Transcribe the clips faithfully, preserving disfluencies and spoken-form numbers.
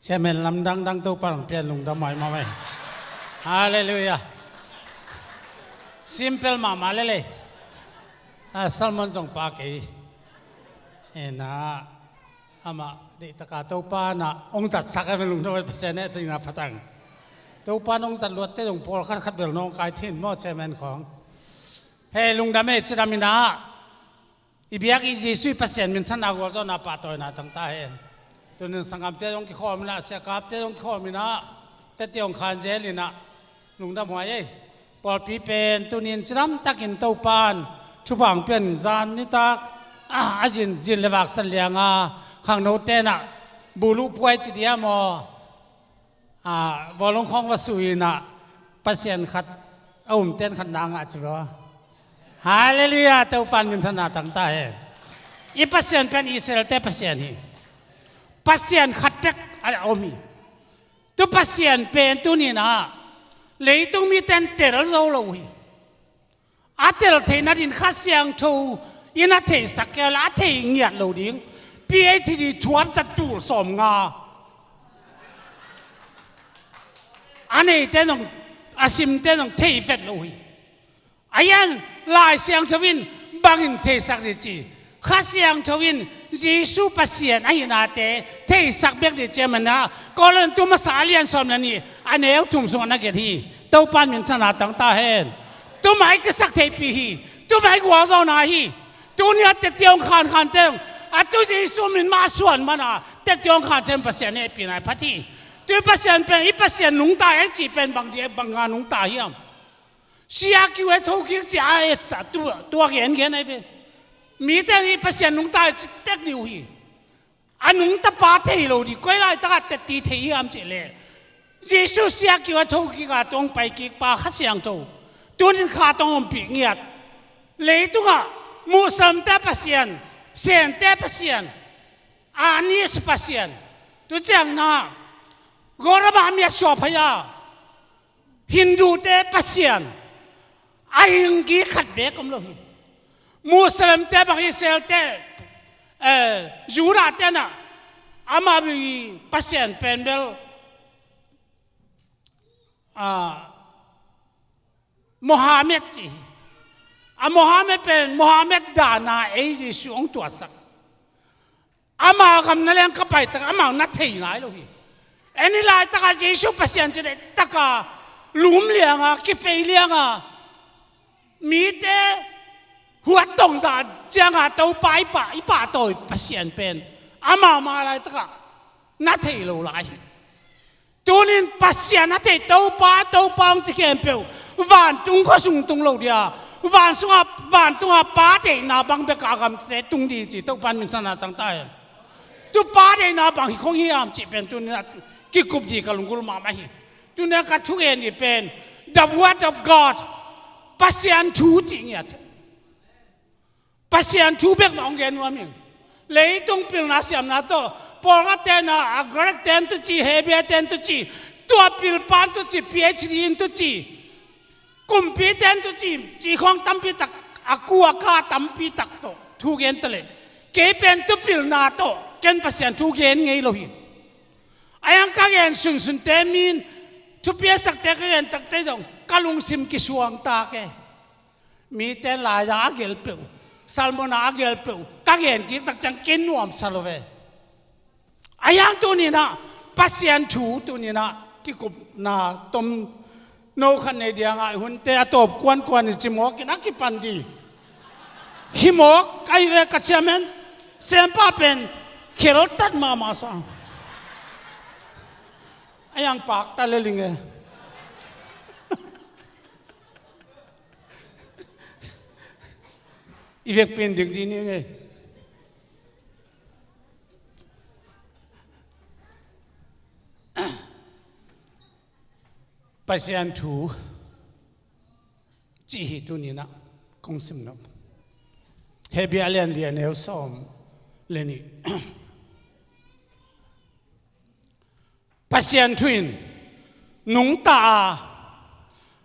Chairman lamdang dang Topa hong pia in lungdam mahmah ei. Halleluiah. Simple mahmah lel ei. A, Salmon zong pa kei. Ena, amah deihtaka Topa na hong zatsak a, lungdam ei, Pasian hehpihna phatang. Topa na hong zat luatte zong pawlkhat khat bel nawngkai thei in maw, Chairman khawng. Hei, lungdam ei, cidam in a. I biak i Jesu i Pasian minthanna gualzawhna pahtawina tang ta hen. Tunin sanggamte zong kikhawm in a, siakapte zong kikhawm in a, tete hong khan zel in a, lungdam huai ei. Pawlpi pen tunin cidam takin Topan thupha hong pia in, zan nitak a, a zin, zin le vak san lianga khangnote in a, bulu puai ci dia maw? A, bawlung khawng va sui in a, Pasian khat a umten khat na ngah ci maw? Halleluiah, Topan minthanna tang ta hen. I Pasian pen Israelte Pasian hi. Pasian khat bek a om hi. Tu Pasian pen tunin a, leitung miten tel zo lo uh hi. A tel theihna din Kha Siangtho in a theisak kei leh a thei ngiat lo ding. P H D thuap zat tul sawmnga a neite zong, a simte zong thei vet lo uh hi. A hian Lai Siangtho in bangin theisak ding ci? Kha Siangtho in Jesu Pasian ahihnate theisak bek ding ci a, mana Korin tu masa a lian sawm le nih a neu thum sungah na gen hi. Topan minthanna tang ta hen. Tu mah i kisak theihpih hi. Tu mah i gualzawhna hi. Tuni a tete hong khankhante hong, a tu Jesu min mah a suan mana tete hong khante hong Pasian hehpihna i phat hi. Tu i Pasian pen, i Pasian nungta ei cih pen bang dia, bang a nungta hiam? Sia kiu e thokik ci a, e sa tu, tua gengen ai ve. Mite in i Pasian nungta e ci tek ding uh hi. A nungta pa thei lo ding, koi laitak a tetti thei hiam cih leh, Jesu sia kiu a thokik a tawh hong paikik pa Kha Siangtho tunin kha tawh hong ompih ngiat. Leitungah Muslimte Pasian, Sente Pasian, Anis Pasian, tu ciang na, Gorama miat suah phaya, Hindute Pasian a hing kik khat bek om lo hi. Muslimte bang, Israelte, eh, Judate na, amah bang hi Pasian pen bel, ah, Mohammed ci hi. A Mohammed pen, Mohammed dana ei Jesu hong tuahsak. Amau gam na leng ka pai tak, amau na thei nai lo hi. Eni laitaka Jesu Pasian ci deihtaka lum lianga, kipei lianga, mite huat tongza cianga Topa i pah, i pahtawi Pasian pen amau ma laitaka na thei lo lai hi. Tunin Pasian a thei Topa, Topa hong ci khempeuh vantung khuasung tung lo dia, van sunga, vantunga Pa deihna bang beka a gamte tung ding ci Topan minthanna tang ta hen. Tu Pa deihna bang hi khong hiam cih pen tunin a kikup ding ka lunggulh mahmah hi. Tunin ka thugen ding pen The Word of God, Pasian thu cih ngiat. Pasian thu bek mah hong gen nuam ing. Leitung pilna siamna tawh, pawlkhat ten a, a Greek ten tu ci, Hebrew ten tu ci, tua pilpan tu ci, P H D in tu ci, kumpi ten tu ci, ci khawng tampi tak, a ku a ka tampi tak tawh thu gen ta leh, kei pen tu pilna tawh ken Pasian thu gen ngei lo hi. A hiang ka gen sunsunte, min thupiaksakte ka gen takte zong ka lungsim kisuang ta ke. Mite laiza a gelh peuh, Salmona a gelh peuh ka gen kik tak ciang ken nuamsa lo ve. A hiang tuninah Pasian thu tuninah kikupna tom no khat nei dia ngai hunte a tawp kuankuan i ci mawkin a kipan di. Hi mawk ahi ve ka ciamen, sempa pen kheltat mahmah sang. A hiang pakta leling e. I vekpi in dik dih ni ngei. Pasian thu cih hi tuninah kong sim nop. Hebrew a lian li a neu sawm le nih. Pasian thu in nungta a,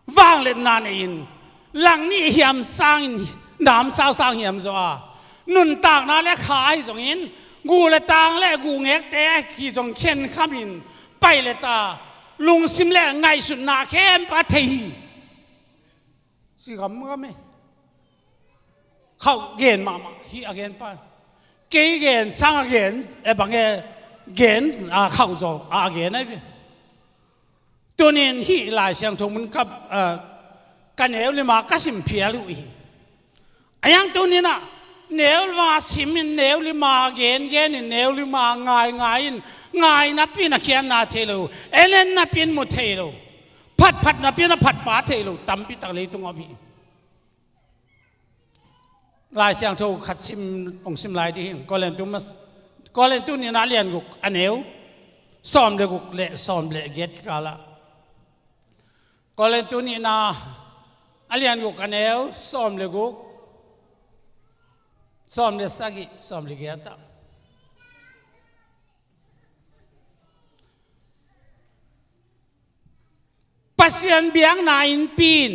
vangliatna nei-in, langnih hiam sangin, namsau sang hiam zaw a, nuntakna le kha ahi zongin, Guh le tang le guhngekte hi zong khenkhamin pai le ta, lungsim le ngaihsutna khempeuh a thei hi. Ci gamgam e. Khauh gen mahmah hi a gen pan. Kei gen sang a gen, e bang e gen, a khauh zaw a gen ai ve. Tunin hih Lai Siangtho mun ka, a, ka neu lima ka sim phial uh hi. A yang tunin ah neu lima simin neu lima gen genin neu lima ngai ngaiin ngai napi na khiatna thei lo, en en napi in mu thei lo, phat phat napi na phat pa thei lo tampi tak leitung om hi. Lai Siangtho khat sim, hong sim lai dih hi. Korintu mas-, Korintu nihna a lian guk a neu sawm le guk le sawm le giat kikal ah. Korintu nihna a lian guk a neu sawm le guk, sawm le sagih, sawm le giat ah. Pasian biakna innpi in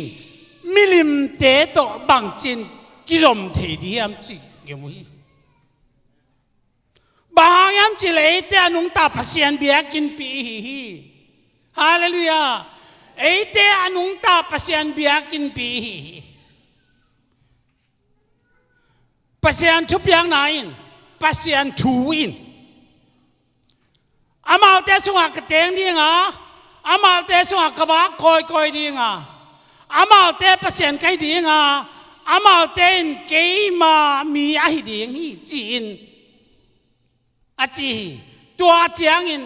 milimte tawh bangci in kizom thei ding hiam ci gemu hi. Bang hang hiam cih leh eite a nungta Pasian biakinnpi ihi hi. Halleluiah. Eite a nungta Pasian biakinnpi ihi hi. Pasian thupiakna in, Pasian thu in, amaute sungah ka teng dinga, amaute sungah ka vak kawikawi dinga, amaute Pasian ka hi dinga, amaute in keima mi ahi ding hi ci-in a ci hi. Tua ciangin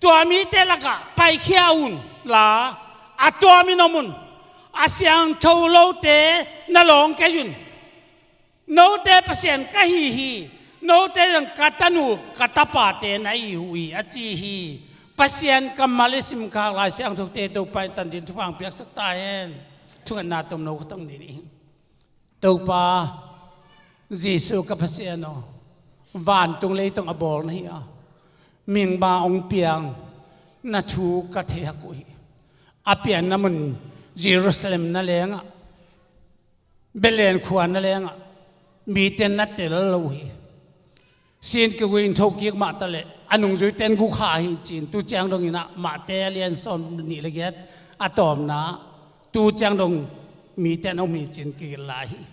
tua mite lakah paikhia un la, a tuamin om un, a siangtho lote na lawng kei un. Note Pasian ka hi hi, note zong ka tanu ka tapate na hi uh hi a ci hi. Pasian kammal i simkhak Lai Siangthote Topa in tangtun thupha piaksak ta hen. Thungetna tomno ka tong ni nih. Topa Jesu ka Pasian aw, vantung leitung a bawl na hi a, mingma hong piang na thu ka thei hak uh hi. A pianna mun Jerusalem na lengah, Bethlehem khua na lengah mite na tel lo hi. Sin kiguing thokik mah taleh a nungzuite in gukha hi ci-in tu ciang dongin ah Mate a lian sawm nih le giat a tawmna tu ciang dong mite na um hi ci-in kigel lai hi.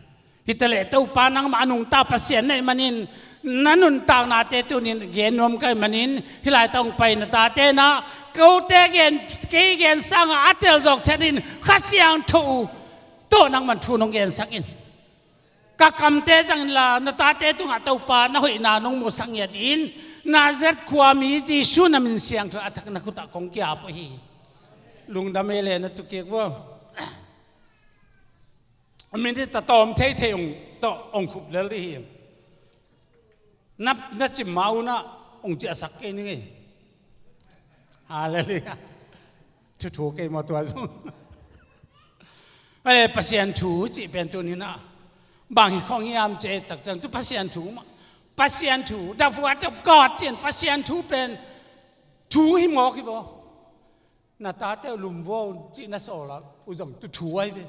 Hi taleh Topa nangmah a nungta Pasian na hih manin na nuntaknate tunin gen nuam ka hih manin hih laitak hong pai na tate na kote gen kei gen sangah a tel zawk thetin Kha Siangtho uh tawh nangman thu nong gensak in. Ka kamte zang inla na tate tungah Topa na hoihna nong muhsak ngiat in Nazareth khuami Jesu na min siangtho a thak na khutah kong kiap uh hi. Lungdam ei le na tukik vua. Minute ta tawm theithei hong tawh hong khup lel dih hi. Na, na cim ma unah hong ciahsak kei ning ei. Halleluiah. Thuthu kei maw tua zong. Ale Pasian thu cih pen tuninah bang hi khong hiam cih takciang tu Pasian thu mah. Pasian thu, the word of God cih in Pasian thu pen thu hi mawk hi baw. Na tate uh lum vua un cih na sawl uh zong tu thu ahi ve.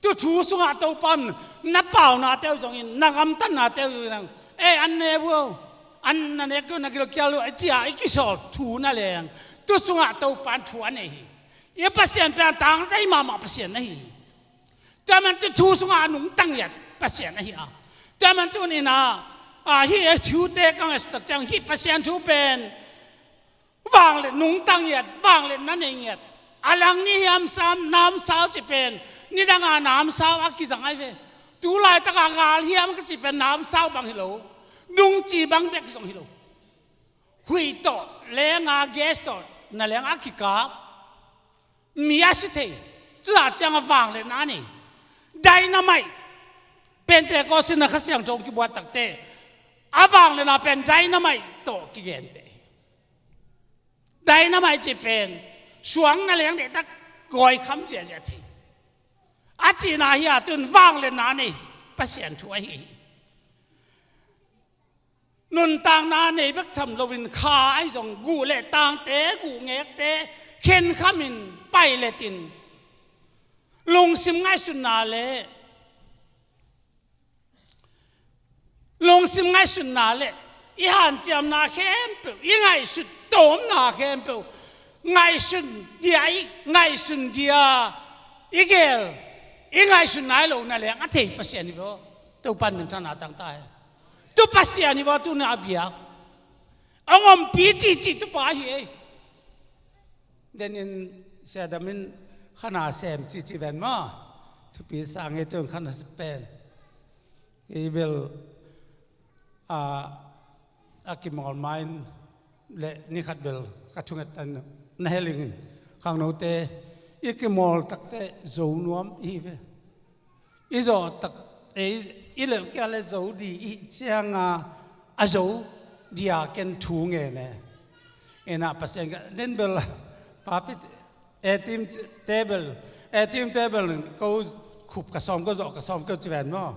Tu thu sungah Topa in na paunate uh zongin na gamtatnate uh zongin ei an ne vua uh, an na nek uh na gilkial uh a cia i kisawl thu na leng tu sungah Topa in thu a nei hi. I Pasian pen a tangzai mahmah Pasian ahi hi. Tua man tu thu sungah a nungta ngiat Pasian ahi a. Tua man tuninah a, hih a thute kang a sutak ciang hih Pasian thu pen vangliat nungta ngiat, vangliat na nei ngiat. A lang ni hiam sam namsau cih pen nidanga namsau a kizang ai ve. Tu laitaka ngal hiam ka cih pen namsau bang hi lo. Nungci bang bek zong hi lo. Huih tawh lenga gas tawh na leng a kikap. Mi a si thei. Cuta ciang a vangliatna a nei. Dynamite. Pentecost in a Kha Siangtho hong kibuat takte a vangliatna pen dynamite tawh kigente hi. Dynamite cih pen suang na leng dehtak gawikham ziahziah thei. A cihna hi a tun vangliatna a nei Pasian thu ahi hi. Nuntakna nei bek tham loin kha ahi zong guh le tangte, guh ngekte khenkhamin pailetin lungsim ngaihsutna le lungsim ngaihsutna le i hanciamna khempeuh, i ngaihsut tawmna khempeuh, ngaihsun dia i ngaihsun dia i gel, i ngaihsun nai lo na leng a thei Pasian hi vaw. Topan min thana tangta he. Tu Pasian hi vaw, tu na a bia. Ong ompi cici tu pa hi ei. Denin siadamin khana sem cici ven maw. Thupi sang ei tun khana sepen. Ei bel a, a kimawl main le nikhat bel ka thunget tan na helingin khangnote i kimawl takte zo nuam i hi ve. I zo tak ei i lel kia le zo di i cianga a zo dia ken thu nge ne. Ena Pasian ka den bel papit etim table etim table ko khup ka som ko zo ka som ko ci ven maw.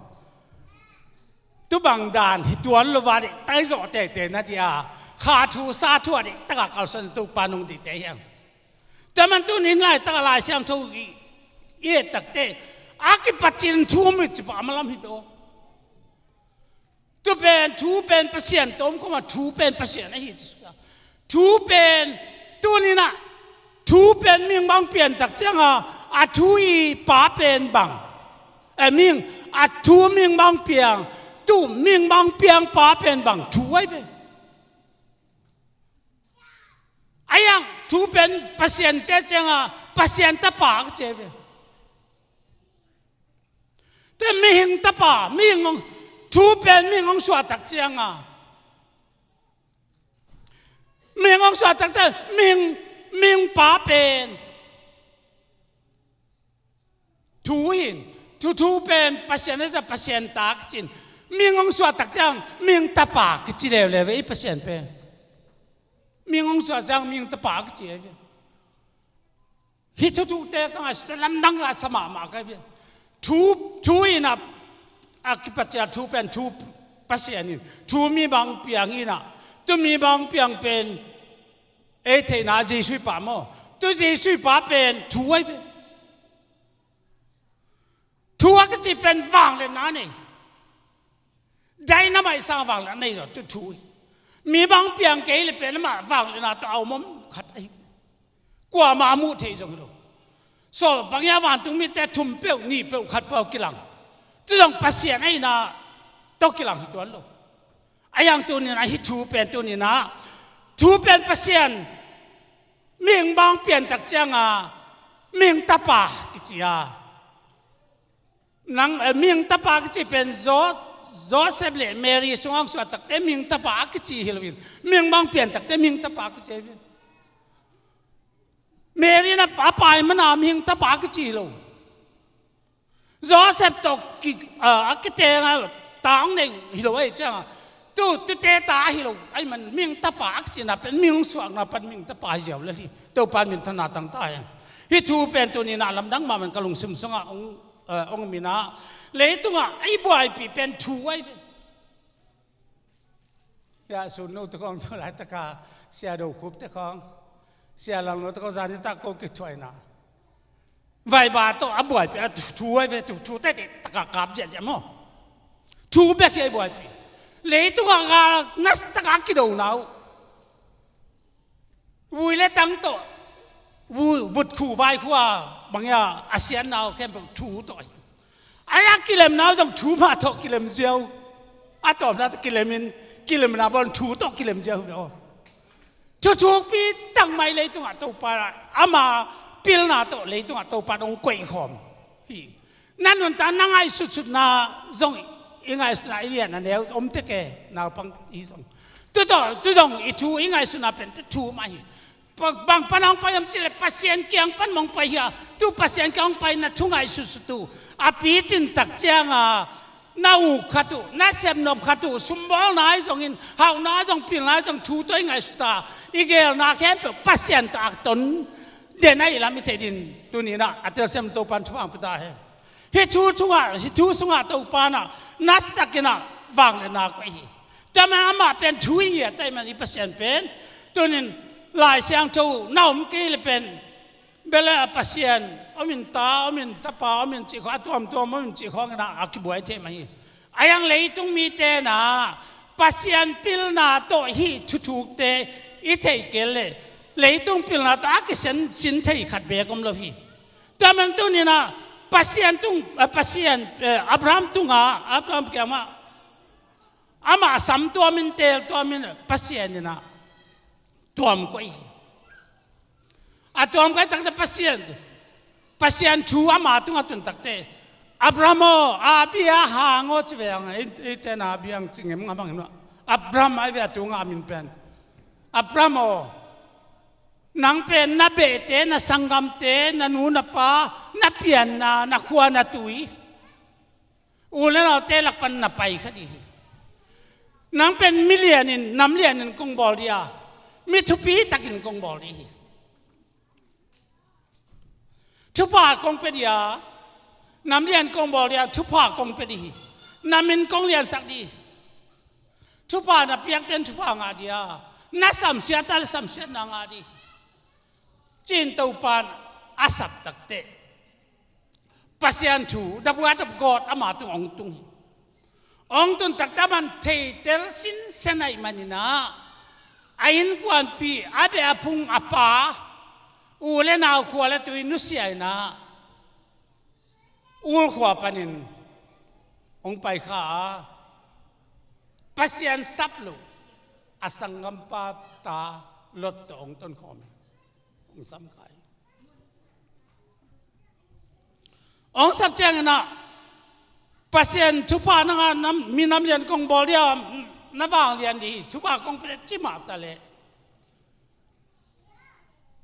Tu bang dan hi tuan lo va dih tai zawh tete na dih a kha thu sa thu a dih taka kalsuan tu panung dih te hiang. Tua man tu nin lai taka Lai Siangtho i i et takte a kipat cin thu mi ci pa malam hi to. Tu pen thu pen Pasian tom koma thu pen Pasian ahi ci suta. Thu pen tuninah thu pen ming bang pian tak cianga a thu i pa pen bang. E ming a thu ming bang piang tu ming bang piang pa pen bang thu ai ve. Ayang thu pen Pasian sia cianga Pasian tapa ka ce ve. Te mihing tapa mihing ong thu pen mihing ong suah tak cianga mihing ong suah takte mihing mihing pa pen thu hin thu thu pen Pasian a za Pasian tak cin mihing ong suah tak ciang mihing tapa kici leuleu ve i Pasian pen mihing ong suah ciang mihing tapa kici leuleu ve. Hi thuthukte ka ngaihsute lamdang la sa mahmah ka hi ve. Thu thu inah a kipatia thu pen thu Pasian in thu mi bang piang inah tu mi bang piang pen ei theihna Jesuh i pa maw tu Jesuh i pa pen thu ai ve. Thu a kici pen vangliatna nei. Dynamite sang vangliatna nei zaw tu thu hi. Mi bang piang kei le pen amah vangliatna tawh a om om khat ahi. Kuamah a muh theih zong hi lo. So bangin a vantung mite thum peuh nih peuh khat peuh kilang. Tu zong Pasian ahina tawh kilang hi tuan lo. A yang tuninah hi thu pen tuninah thu pen Pasian mihing bang pian tak cianga mihing tapa kici a. Nang eh, mihing tapa kici pen Jo- Joseph le Mary sungah suah takte mihing tapa a kici hi loin mihing bang pian takte mihing tapa a kici hi. Mary na a pai mana mihing tapa a kici hi lo. Joseph tawh ki- ah, a kitenga ta ong nei hi lo ahi cianga tu tute ta ahi lo ahi man mihing tapa a kicina pen mihing suakna pan mihing tapa hi ziau le hi. Topan min thana tangta hi. Hi thu pen tuninah lamdang mahman ka lungsim sungah ong eh, ong minah leitungah ei buaipi pen thu ai ve. Ya sun no te kong tu lai taka sia do khup te kong sia lang no te kong zani ta ko ki thuai na. Vai ba to a buaipi a thu ai ve tu thu te te taka kap zia zia mo. Thu be ki ai buaipi. Leitungah ga nas taka ki do nau. Vui le tang tawh vui vut khu vai khua bangya a sian nau khempeuh thu tawh hi. Ai a kilem nau zong thu mah tawh kilem ziau. A tawm na tawh kilem in kilem na bawn thu tawh kilem ziau hi aw. Thu thukpi tang mai leitungah Topa ama pilna tawh leitungah Topa dong koih khawm hi. Na nunta na ngaihsutsutna zong i ngaihsutna i lian a neu om teke naupang i zong. Tu tawh tu zong i thu i ngaihsutna pen tu thu mah hi. Bang pan hong pai om cileh Pasian kiang pan mong pai hi a tu Pasian kiang hong pai na thu ngaihsutsut uh a picin tak cianga na uk khat uh na sepnop khat uh sumbawlna i zongin hauhna zong pilna zong thu tawh i ngaihsuta i gelna khempeuh Pasian tawh a ton den a i lam i thei din tuninah a telsiam Topan thupha ang pita hen. Hi thu thungah hi thu sungah Topa nah nasatakinah vangliatna koih hi. Tua man amah pen thu i ngiat ahih man i Pasian pen tunin Lai Siangtho na om kei le pen bele a Pasian om in ta om in tapa om in cih khawng a tuamtuam om in cih khawng inah a kibuai thei mah hi. A yang leitung mite na Pasian pilna tawh hih thuthukte i theih kei leh leitung pilna tawh a kisian sin thei khat beek om lo hi. Tua man tuninah Pasian tung, eh, Pasian, eh, Abraham tunga, Abraham kiangah amah sam tuamin, teel tuamin Pasian inah tuam koih hi. A tuam koih takte Pasian, Pasian thu ama tungah tun takte, Abraham aw, a bia hang aw ci veng, eite na biang ci ngem ngam hang in. Abraham ai ve a tunga a min pen. Abraham aw, nang pen na behte, na sanggamte, na nu na pa, na pianna, na khua na tui, u le naute lak pan na pai kha dih hi. Nang pen mi lianin, nam lianin kong bawl dih a, mi thupi takin kong bawl dih hi. Thupha kong pia dih a, nam lian kong bawl dih a, thupha kong pia dih hi. Na min kong liansak dih hi. Thupha na piakten thupha ngah dih a, na samsiat a le samsiatna ngah dih hi. Cin Topan a sap takte Pasian thu, the word of God, ama tung hong tung hi. Hong tun takte aman theitel sinsen ahih maninah a innkuanpih, a beh a phung, a pa, u le nau, khua le tui nusia inah Ur khua panin hong pai kha a, Pasian sap lo a sanggampa ta Lot tawh hong tonkhawm hi. Hong sam kha hi. Hong sap cianginah Pasian thupha nangah nam, minam lian kong bawl dih a, na vang lian dih hi, thupha kong pia dih ci mah ta leh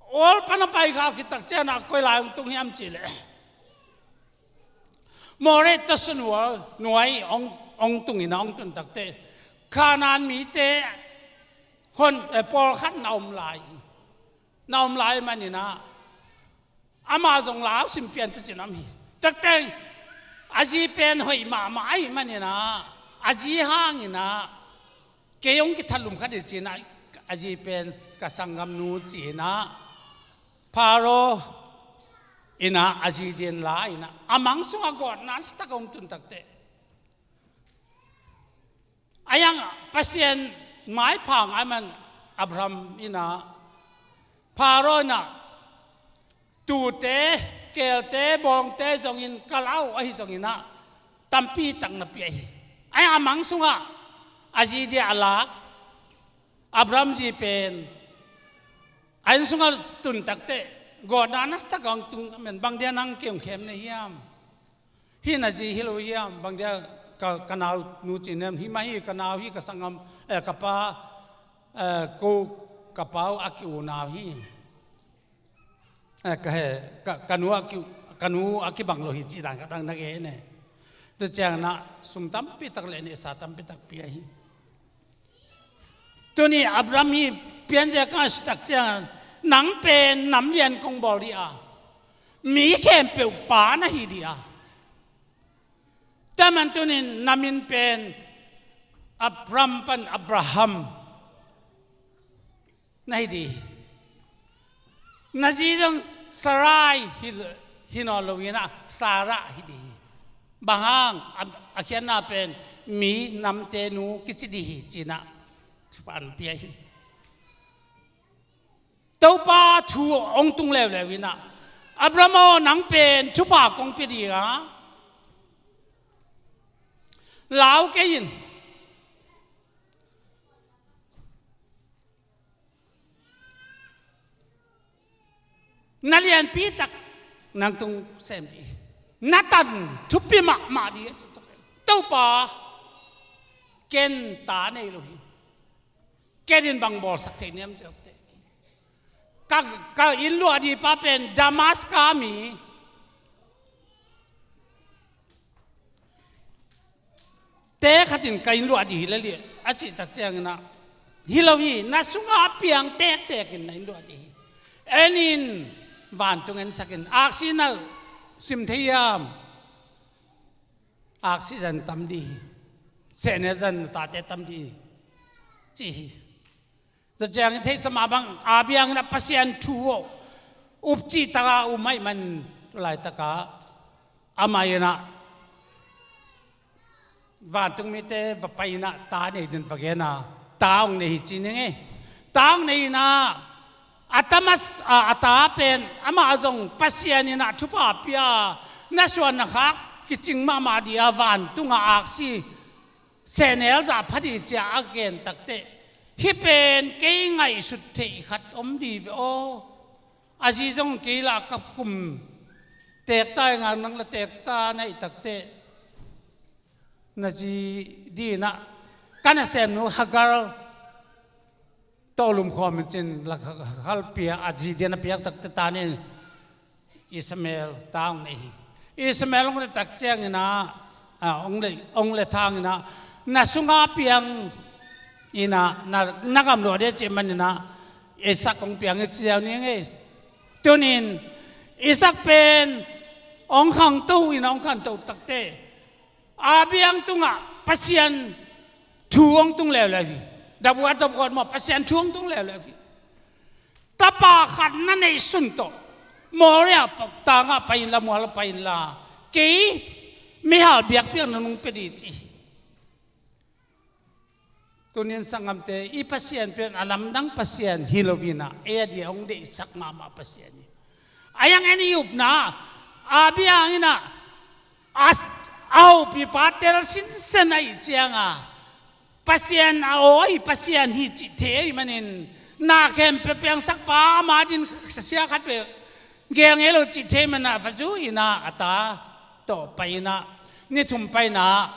Ol pan a pai kha khit tak cianah koi lai hong tung hiam cih leh, More tawh sung nuai hong, hong tung inah hong tun takte Kanaan mite hon, eh, pawlkhat na om lai, na om lai maninah amah zong lau sim pian ta cin om hi. Takte a zi pen hoih mahmah ahih maninah a zi hanginah kei hong kithalum kha dih cinah a zi pen ka sanggamnu cinah Pharaoh inah a zi din la inah a mang sungah gawtna nasatakin hong tun takte, a yang Pasian maipha ngai man Abraham inah Pharaoh inah tute, keelte, bawngte zongin kal a uh ahi zonginah tampi tak na pia hi. A yang a mang sungah a zi dia a lak Abraham zi pen a inn sungah tun takte gawtna nasatakin hong tung a man, bang dia nang kei hong khem na hiam? Hih na zi hi lo hiam? Bang dia ka, ka nau nu cin hiam? Hih mah hi ka nau, hih ka sanggam, eh, ka pa, eh, ko ka pa uh a ki-unau hi. Eh, ka he, ka, ka nu a ki, ka nu a kibang lo hi cih dan ka dang na gen e. Tua cianginah sum tampi tak le neihsa tampi tak pia hi. Tuni Abraham hi pianzia ka ngaihsut tak ciang nang pen nam lian kong bawl dih a, mi khempeuh pa na hi dih a, tua man tunin na min pen Abram pan Abraham na hi dih hi. Na zi zong Sarai hi, hi nawn lo inah Sarah hi dih hi. Bang hang? A, a khiatna pen mi namte nu kici dih hi cinah thupha an pia hi. Topa thu hong tung leuleu inah Abraham aw, nang pen thupha kong pia dih a, lau kei in. Na lianpi tak nang tung sem dih hi. Na tan thupi mahmah dih a ci tak hi. Topa, ken ta nei lo hi. Ken in bang bawlsak thei niam ci takte, ka, ka inn luah dih pa pen Damaska mi te khatin ka inn luah dih hi le liah a cih tak cianginah, hi lo hi, na sungah a piang tektekin na inn luah dih hi. En in, vantung ensakin, aksi na sim thei hiam? Aksi zan tam dih hi. Sehnel zan na tate tam dih hi, ci hi. Tua ciangin theihsa mah bang a biangin a Pasian thu aw, upcih taka um ahih man, tua laitakah amah inah Vantung mite va pai inah ta nei ding va gen a, ta hong nei hi ci ning ei. Ta hong nei inah a ta mas-, a, a ta pen amah zong Pasian inah thupha pia, na suan na khak kicing mahmah dih a, vantungah aksi sehnel zah pha dih ci-a a gen takteh, hih pen kei ngaihsut theih khat om dih ve aw. A zi zong kei lah ka kum teekta i ngak, nang la teekta na hih takteh, na zi dih inah ka nasemnu Hagar tawh lumkhawm in cin, la Hagar pia, a zi dih a piak takteh ta nei Ishmael ta hong nei hi. Ishmael hong le tak ciang inah, a, hong le, hong le thang inah, na sunga piang inah, na, na gamluah dih cih man inah, Isaac hong piang hi ci ziau ning ei. Tunin Isaac pen hong khangto inah, hong khangto takteh, Abiang tungah Pasian thu hong tung leuleu hi. Dabuat dabuat maw, Pasian thu hong tung leuleu hi. Tapa khat na neihsun tawh Moria tangah pai inla, mual ah pai inla, kei meihal biakpiakna nong pia dih ci hi. Tunin sanggamte, i Pasian pen a lamdang Pasian hi lo inah, ei a dia hong deihsak mahmah Pasian hi. A hiang en i upna, Abiang inah a, a hopipa tel sinsen ahih cianga, Pasian a aw ahi Pasian hi cih thei ahih manin, na khempeuh piangsakpa, ama din sia khat peuh gel ngei lo cih thei manah va zui inah a ta tawh pai inah, ni thum pai inah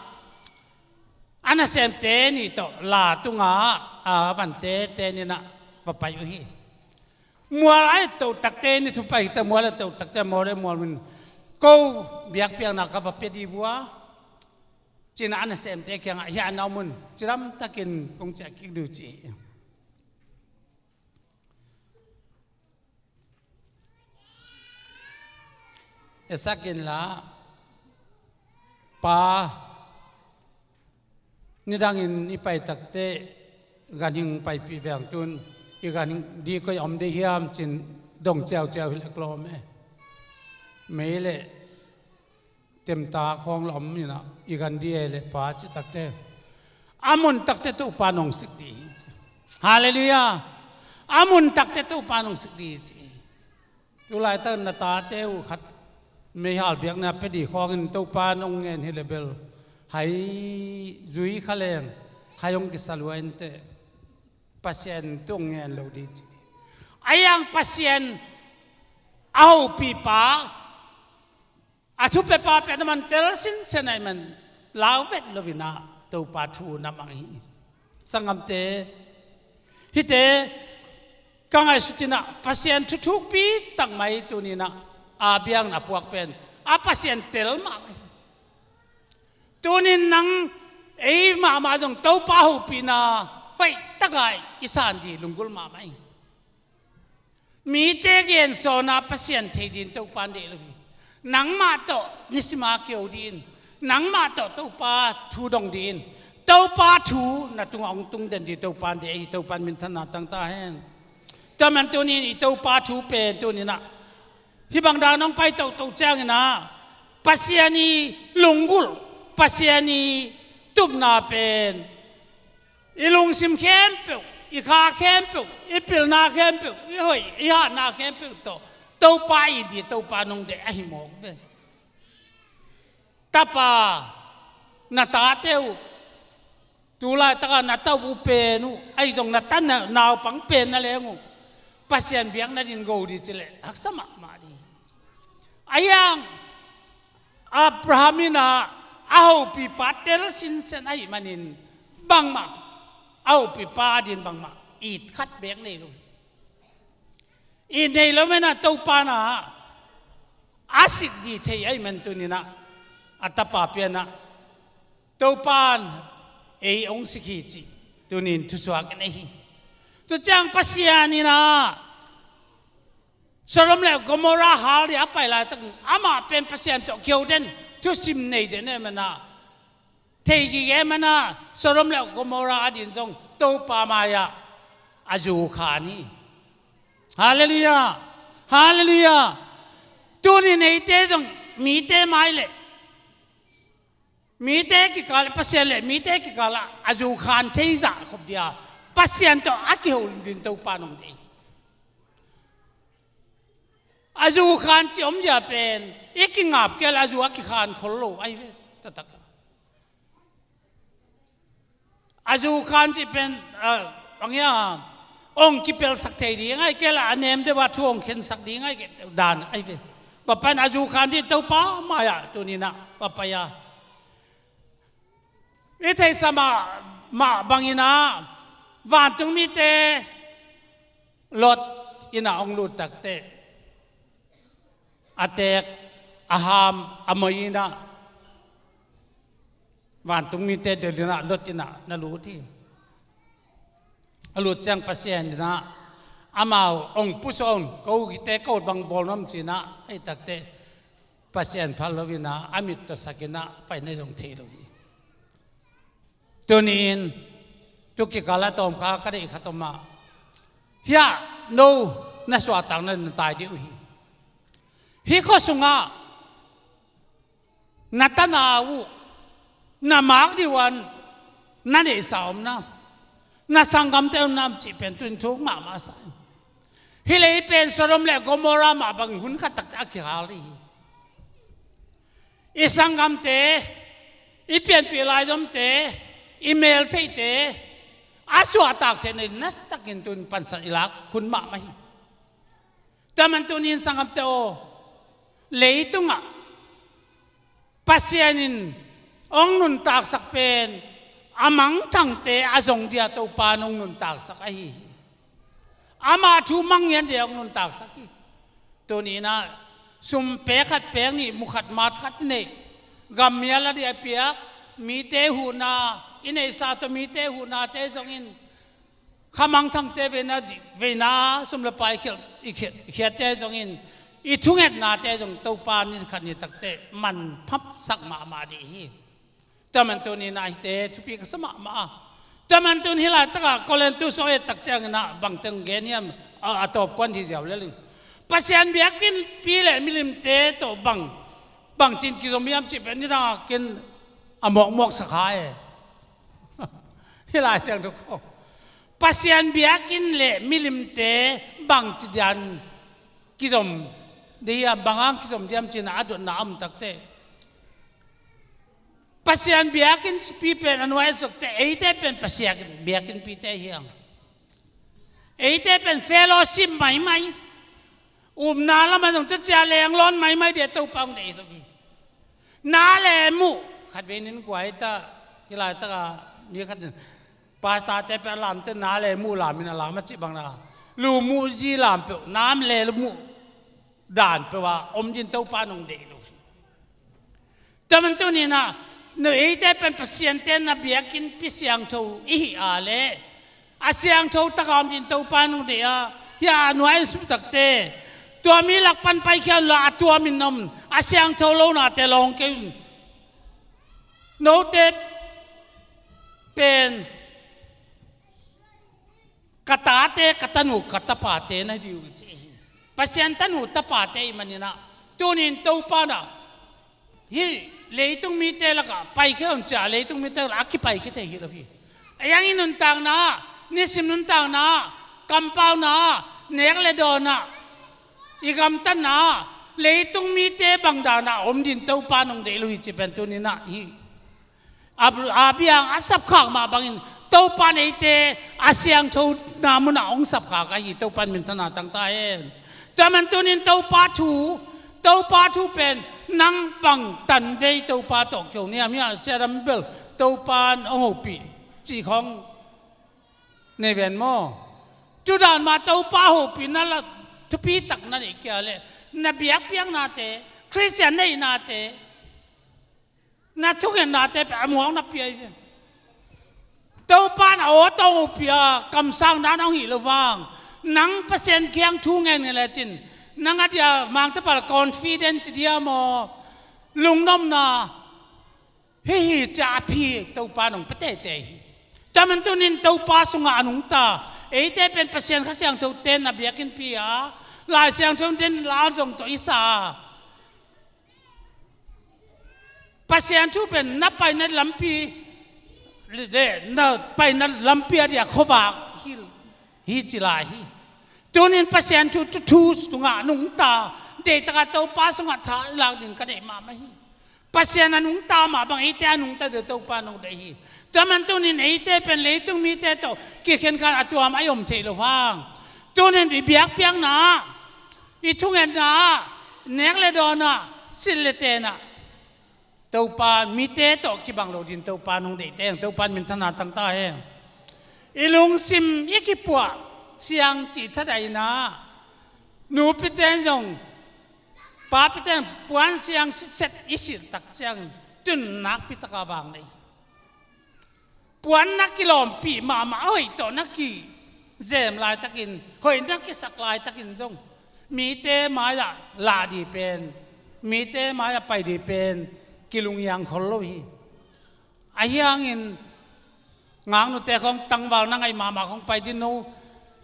a nasemte nih tawh la tungah a vante ten inah va pai uh hi. Mual a et toh takteh, ni thum pai hi ta, mual a et toh takteh Moria mual in, ko biakpiakna ka va pia dih vua ci inah a nasemte kiangah, hih a na om un, cidamtakin kong ciah kik dih uh ci hi. Isaac in lah, Pa, nidangin i pai takteh ganhing paipih veng tun, i ganhing dih koi a om dih hiam ci-in dong ciauciau hi leh ka lawm e. Mei le temta khawng la om inah, i gan dih e le Pa, ci takteh, a mun takteh Topa nong sik dih hi ci. Halleluiah. A mun takteh Topa nong sik dih hi ci. Tulaitak na tate uh khat meihal biakna pia dih khawngin Topa nong ngen hi leh bel, hai zui kha leng, hai hong kisa lua inteh, Pasian tung ngen lo dih ci. A hiang Pasian a hopipa, a thupiapa pen a man tel sinsen ahih man, lau vet lo inah Topa thu na mang hi. Sanggamte, hihte ka ngaihsut inah Pasian thu thukpi tak mai tuni inah Abiang in a puak pen a Pasian tel mahmah hi. Tunin nang ei mahmah zong Topa hopihna hoih taka i san dih lunggulh mahmah hi. Mite gensawnna Pasian thei ding Topa in deih lo hi. Nangmah tawh nisima kio dih in, nangmah tawh Topa thu dong dih in, Topa thu na tungah hong tung den dih Topa in deih hi. Topa in minthanna tang ta hen. Tua man tunin i Topa thu pen tuninah hih bang dan hong pai tohtoh cianginah Pasian i lunggulh, Pasian i tupna pen i lungsim khempeuh, i kha khempeuh, i pilna khempeuh, i hoih i hatna khempeuh tawh Topa i dih, Topa nong deih ahi mawk ve. Tapa, na tate uh, tulaitaka na ta uh pen uh, ahi zong na ta na naupang pen na leng uh, Pasian biak nadin go dih cileh haksa mahmah dih. A hiang Abraham inah a hopipa tel sinsen ahih manin bangmah, a hopipa adin bangmah it khat beek nei lo hi. It nei lo menah Topa inah a sik dih thei ahih man tuninah a tapa pianah Topa in ei hong sik hi cih tunin thusuak in ei hi. Tuciang Pasian inah Sodom le Gomorrah hal dih a pai laitak amah pen Pasian tawh kio den, thusim nei den e manah, thei gige manah Sodom le Gomorrah adin zong Topa mai-ah a zu khan hi. Halleluiah. Halleluiah. Tunin eite zong mite mai le Mite kikal, Pasian le mite kikal ah a zu khan thei zah khop dia Pasian tawh a kiho ding Topa nong deih. A zu khan cih omzia pen i kingap kei le a zu a kikhan khol lo ahi ve. Taktak a zu khan cih pen, ah, bang hiam, ong kipelsak thei ding ahi kei le a nem deuh a thu ong khensak ding ahi kei dan ahi ve. Tua pan a zu khan ding Topa mai-ah tuni-in ah va pai a, i theihsa mah, mah bangin ah vantung mite Lot inn ah ong lut takteh a teek, a ham, a moi in ah vantung mite del in ah Lot inn ah na lut hi. A lut ciang Pasian in ah amau ong pusuah un, ko hite ko bang bawl nuam ci-in ah, ahi takteh Pasian phal lo in ah a mit tawh sak in ah pai na zong thei lo hi. Tuni-in tu kikal ah tawm kha ka deih khat om a, hiah no na suahtak na tai ding uh hi. Hih khua sungah na tanau uh na mak ding uh a na neihsa om nam, na sanggamte om nam cih pen tuni thuk mahmah sa hi. Hih lei pen Sodom le Gomorrah mah bangin hun khat takteh a kihal ding hi. I sanggamte, i pianpih laizomte, i meltheihte a suahtak theihna ding nasatak in tun pansan i lak hun mahmah hi. Tua man tuni-in sanggamte aw, leitungah Pasian in ong nuntaksak pen a mangthangte a zong dia Topa in ong nuntaksak ahi hi. Ama thu mang ngiat dia ong nuntaksak hi. Tuni-in ah sum pek khat pek nih, mu khat mat khat neih, gam mial a dia piak, mite huhna, i neihsa tawh mite huhnate zongin, kha mangthangte veina di-, veina sum le pai khial, i khia-, i khiatte zongin, i thungetnate zong Topa ni khat ni takteh manphasak mahmah ding hi. Tua man tuni-in ah hihte thupi ka sa mahmah a, tua man tun hih laitakah Korintu sung et tak ciangin ah bang teng gen hiam, a, a tawp kuan hi ziau lel ing. Pasian biakinnpi le milimte tawh bang, bangci-in kizom hiam cih pen nidang a ken a mawkmawk sa kha e. Hih Lai Siangtho kong, Pasian biakinn le milimte bangci dia-in kizom ding hiam, bang hang kizom ding hiam ci-in ah a dotna a om takteh, Pasian biakinnpi pen a nuai a suakte, eite pen Pasian biakinnpite hi hang. Eite pen fellowship maimai, upna lamah zong tu cia leng lawn maimai dia Topa ong deih lo hi. Na le muh, khatvei nin guai ta, hih laitakah mi khat in, pastorte pen a lamte na le muh lam in a lam a cih bang na, lu muh zi lam peuh, na le muh dan peuh a om ding Topa in ong deih lo hi. Tua man tuni-in ah, no eite pen Pasian te na biakinnpi siangtho i hih a leh, a siangtho taka om ding Topa in ong deih a, hih a nuai a suaktakte, tua mi lak pan paikhia unla, a tuam in om, a siangtho lonate lawng kei un. Note pen ka tate, ka tanu, ka tapate na hi ding uh ci hi. Pasian tanu tapate i hih manin ah, tuni-in Topa in ah hih leitung mite lakah paikhia un ci-a, leitung mite lakah a kipaikhia thei hi lo hi. A yang i nuntakna ah, nisim nuntakna ah, kampauna ah, nek le dawn ah, i gamtatna ah, leitung mite bang dan ah om ding Topa in ong deih lo hi cih pen tuni-in ah hih a, a biang a sapkhak mah bangin Topa in eite a siangthona munah hong sapkhak ahi, Topa in minthanna tang ta hen. Tua man tuni-in Topa thu, Topa thu pen nang bang tanvei Topa tawh kihong hiam, hih a siadam bel Topa in hong hopih cih khawng nei ven maw. Tudan mah Topa hopihna la thupi tak na neih kei a leh, na biakpiaknate, Khristian neihnate, na thungetnate pen a muak napi ahi ve. Topa in a aw tawh hong hopih a, kamsang dan hong hih loh vang, nang Pasian kiang thu ngen ngen lecin, nang a dia mangtapal confidence dia maw, lungnopna, hih hi ci-a a phi Topa in hong pia teitei hi. Tua man tuni-in Topa sungah a nungta eite pen Pasian Kha Siangtho ten na biakinnpi a, Lai Siangtho ten la zong tawh i sa a, Pasian thu pen na paina lampi le na paina lampi a dia khuavak hi, hi ci lai hi. Tunin Pasian thu, thu, thu sungah nungta, deitaka Topa sungah tha i lak ding ka deih mahmah hi. Pasian a nungta mah bang eite a nungta deuh Topa nong deih hi. Tua man tunin eite pen leitung mite tawh kikhen khan a tuam a i om thei lo hang. Tunin i biakpiakna ah, i thungetna ah, nek le dawn ah, silh le ten ah Topa mite tawh kibang lo din Topa nong deihte hang Topa in minthanna tang ta hen. I lungsim i kipuah siang cih thadaina, nupite zong papite puan siang sitset i silh tak ciangin tun nakpi taka vang nei. Puannak kilawmpih mahmah a hoih tawh na kizem laitakin, hoih na kisak laitakin zong mite mai-ah lah dih pen, mite mai-ah pai dih pen kilungiang khol lo hi. Ahi hangin ngaknute khong tangval na ngaih mahmah khong pai dih no,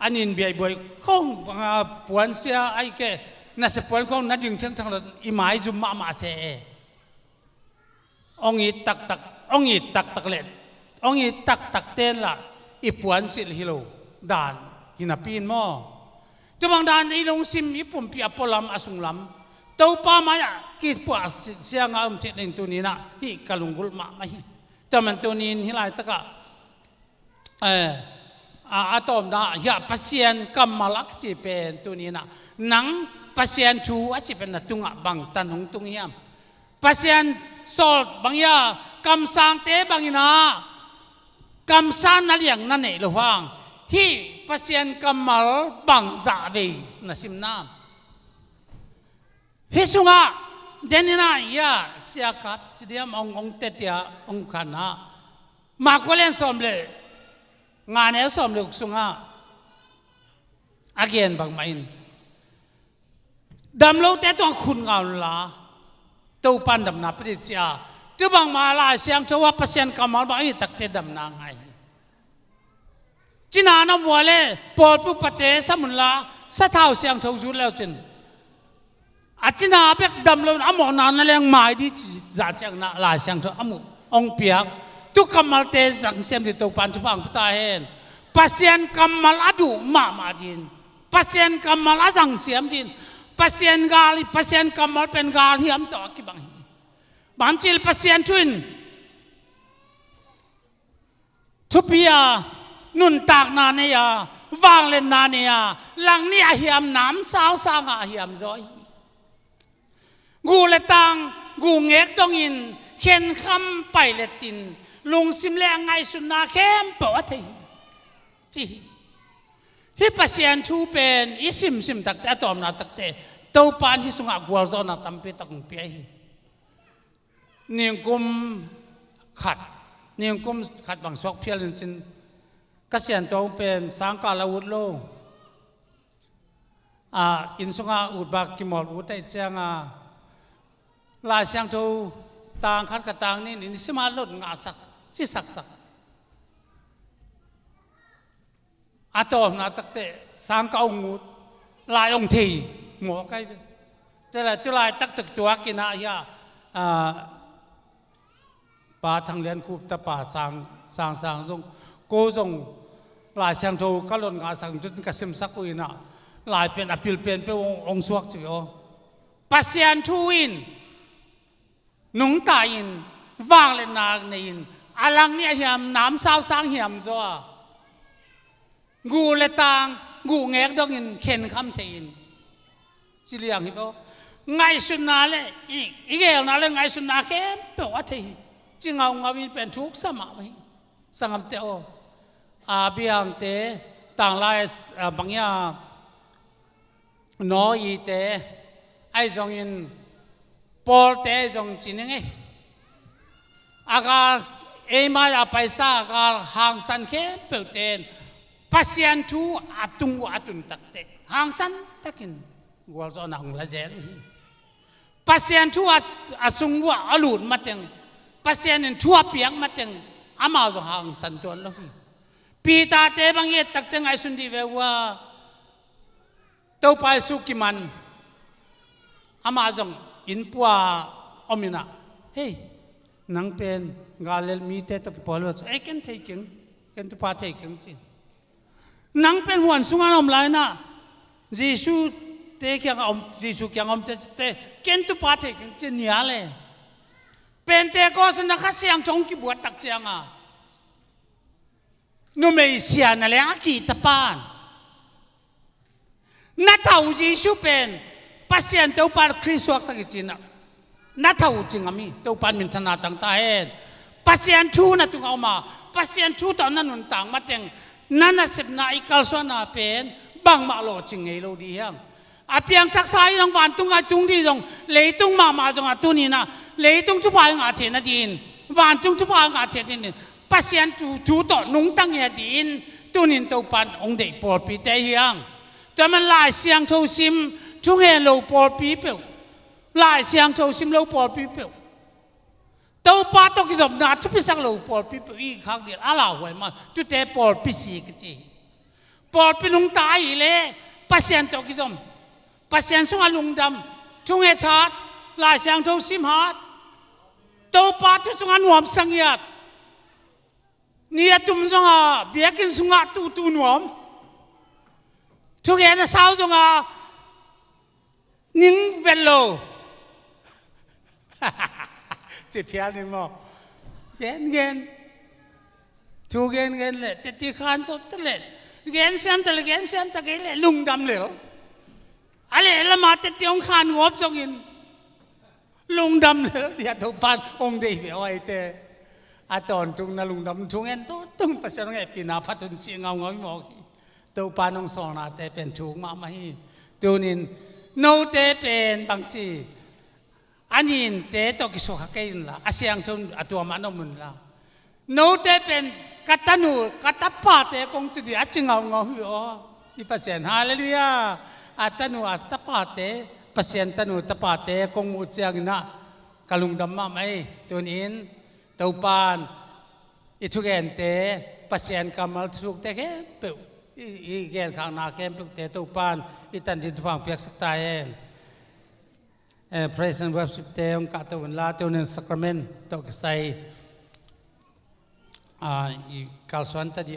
a nin biaibuai khong banga puansia ahi kei, nasia puan khong na ding thengthang lo, i maizum mahmah se e. Hong it taktak, hong it taktak le hong it taktak tenla i puansilh hi lo dan hi napi in maw? Tua bang dan i lungsim i pumpi a pualam a sunglam Topa mai-ah kipuah sianga om thit ning tuninah hih ka lunggulh mahmah hi. Tua man tunin hih laitakah eh, a, a tawpna hiah Pasian kammal a kici pen tuninah nang Pasian thu a ci pen na tungah bangtan hong tung hiam? Pasian sawlh bang hiah kamsangte banginah kamsang na liang na neih lo hang hih Pasian kammal bang zahvei na simna? Hih sungah deninah hiah siakhat cidiam hong, hong tetia hong khanah Mark kua lian sawm le nga neu sawm le guk sungah a gen bangmah in damlote tungah khut ngah unla Topan damna pia dih cia. Tua bangmah Lai Siangtho ah Pasian kammal bang a hih takte damna ngai hi. Cina na mua le pawlpi upate sam unla sathau siangtho zut leucin a cina bek dam lo in a mawhna na leng mai dih ci zah ciangna Lai Siangtho a muh hong piak. Tu kammalte zangsiam dih Topan thupha hong pia ta hen. Pasian kammal a duh mahmah din, Pasian kammal a zangsiam din, Pasian gal hi, Pasian kammal pen gal hiam tawh a kibang hi. Bang cil Pasian thu in thupi a, nuntakna nei a, vangliatna nei a, langnih a hiam, namsau sangah a hiam zaw hi. Guh le tang, guh ngek dongin khenkham pailetin lungsim le a ngaihsutna khempeuh a thei hi, ci hi. Hih Pasian thu pen i simsim takte, a tawpna takte Topan hih sungah gualzawhna tampi tak hong pia hi. Ningkum khat, ningkum khat bang suak phial in cin ka sianto pen sangkah la ut lo. A, inn sungah ut bak kimawl ut aih cianga Lai Siangtho tang khat ka tang nin in sima lot ngahsak, cisaksak. A tawpna takte sangkah hong ut, lai hong thei mawk ahi ve. Tua lai, tua lai taktak tuakinah hia, a, Pa Thang Lian Khup tapa Sang, Sang Sang zong, ko zong Lai Siangtho ka lot ngahsak in ka simsak uh inah lai pen a pil pen peuh hong, hong suak ci ve aw. Pasian thu in nungta in, vangliatna nei in, a langnih a hiam, namsau sang hiam zaw a, guh le tang, guh ngek dongin khenkham thei in, ci liang hi baw. Ngaihsutna le i, i gelna le ngaihsutna khempeuh a thei hi, ci ngaungau in pen thuksa mah hi. Sangamte aw, a biangte, tanglai, a, bangia, Noah-te ahi zongin, Paul-te ahi zong ci ning ei. A gal, ei mai-ah a paisa a gal hangsan khempeuhte in Pasian thu a tung uh a tun takte hangsan takin gualzawhna hong la zel uh hi. Pasian thu a, a sung uh a lut mateng, Pasian in thu a piak mateng amau zong hangsan tuan lo hi. Peter-te bang i et takte ngaihsun dih ve uh a, Topa Jesu kiman, amah zong innpua om inah, hei, Nang pen Galil mite tawh kipawl lo ci. Ei, ken thei keng, ken tupa thei keng ci. Nang pen huan sungah na om lai na, Jesu te kiangah om, Jesu kiangah om te, te ken tupa thei keng ci nia le. Pentecost na Kha Siangtho hong kibuat tak cianga numei sia na leng a kihta pan na tha uh Jesu pen Pasian Topa Khrist suaksak hi ci-in ah na tha uh ci ngam hi. Topa in minthanna tang ta hen. Pasian thu na tungah om a, Pasian thu tawh na nuntak mateng na nasepna i kalsuanna pen bangmah lawhcing ngei lo ding hi hang. A piangthaksa i zong vantung a tung ding zong, leitung mahmah zong a tuni-in ah leitung thupha i ngah theihna dingin, vantung thupha i ngah theihna dingin Pasian thu, thu tawh nungta ngiat dingin tuni-in Topa in hong deih pawlpite hi hang. Tua man Lai Siangtho sim, thungen lo pawlpi peuh, Lai Siangtho sim lo pawlpi peuh, Topa tawh kizopna thupisak lo pawlpi peuh i khak ding a lauhuai mah, tuate pawlpi si kici hi. Pawlpi nungta ahih leh Pasian tawh kizom, Pasian sungah lungdam, thunget hat, Lai Siangtho sim hat, Topa thu sungah nuamsa ngiat, ni a tum zongah biakinn sungah tuhtuh nuam, thugen a sau zongah ning vet lo. Ci phial ni maw? Gen gen. Thu gen gen leh, teti khan sawt ta leh, gen siam ta leh, gen siam ta kei leh lungdam lel. A leh lamah teti hong khan gawp zongin lungdam lel ding a Topa in hong deih ve aw eite. A tawntung na lungdam, thungen tawntung, Pasian hong hehpihna phat un ci ngaungau hi mawk hi. Topa in hong sawlnate pen thuk mahmah hi. Tuni-in note pen bangci, a ninte tawh kisukha kei unla, a siangtho a tua mah na om unla. Note pen ka tanu, ka tapate kong ci ding a ci ngaungau hi aw. I Pasian, halleluiah. A tanu, a tapate, Pasian tanu tapate kong muh ciangin ah ka lungdam mahmah hi. Tuni-in Topa in i thugente, Pasian kammal thusukte khempeuh, i, i genkhakna khempeuhte Topa in i tan ding thupha hong piaksak ta hen. Eh, praise and worship te hong kahto unla, tuni-in sacrament tawh kisai, ah, i kalsuan ta ding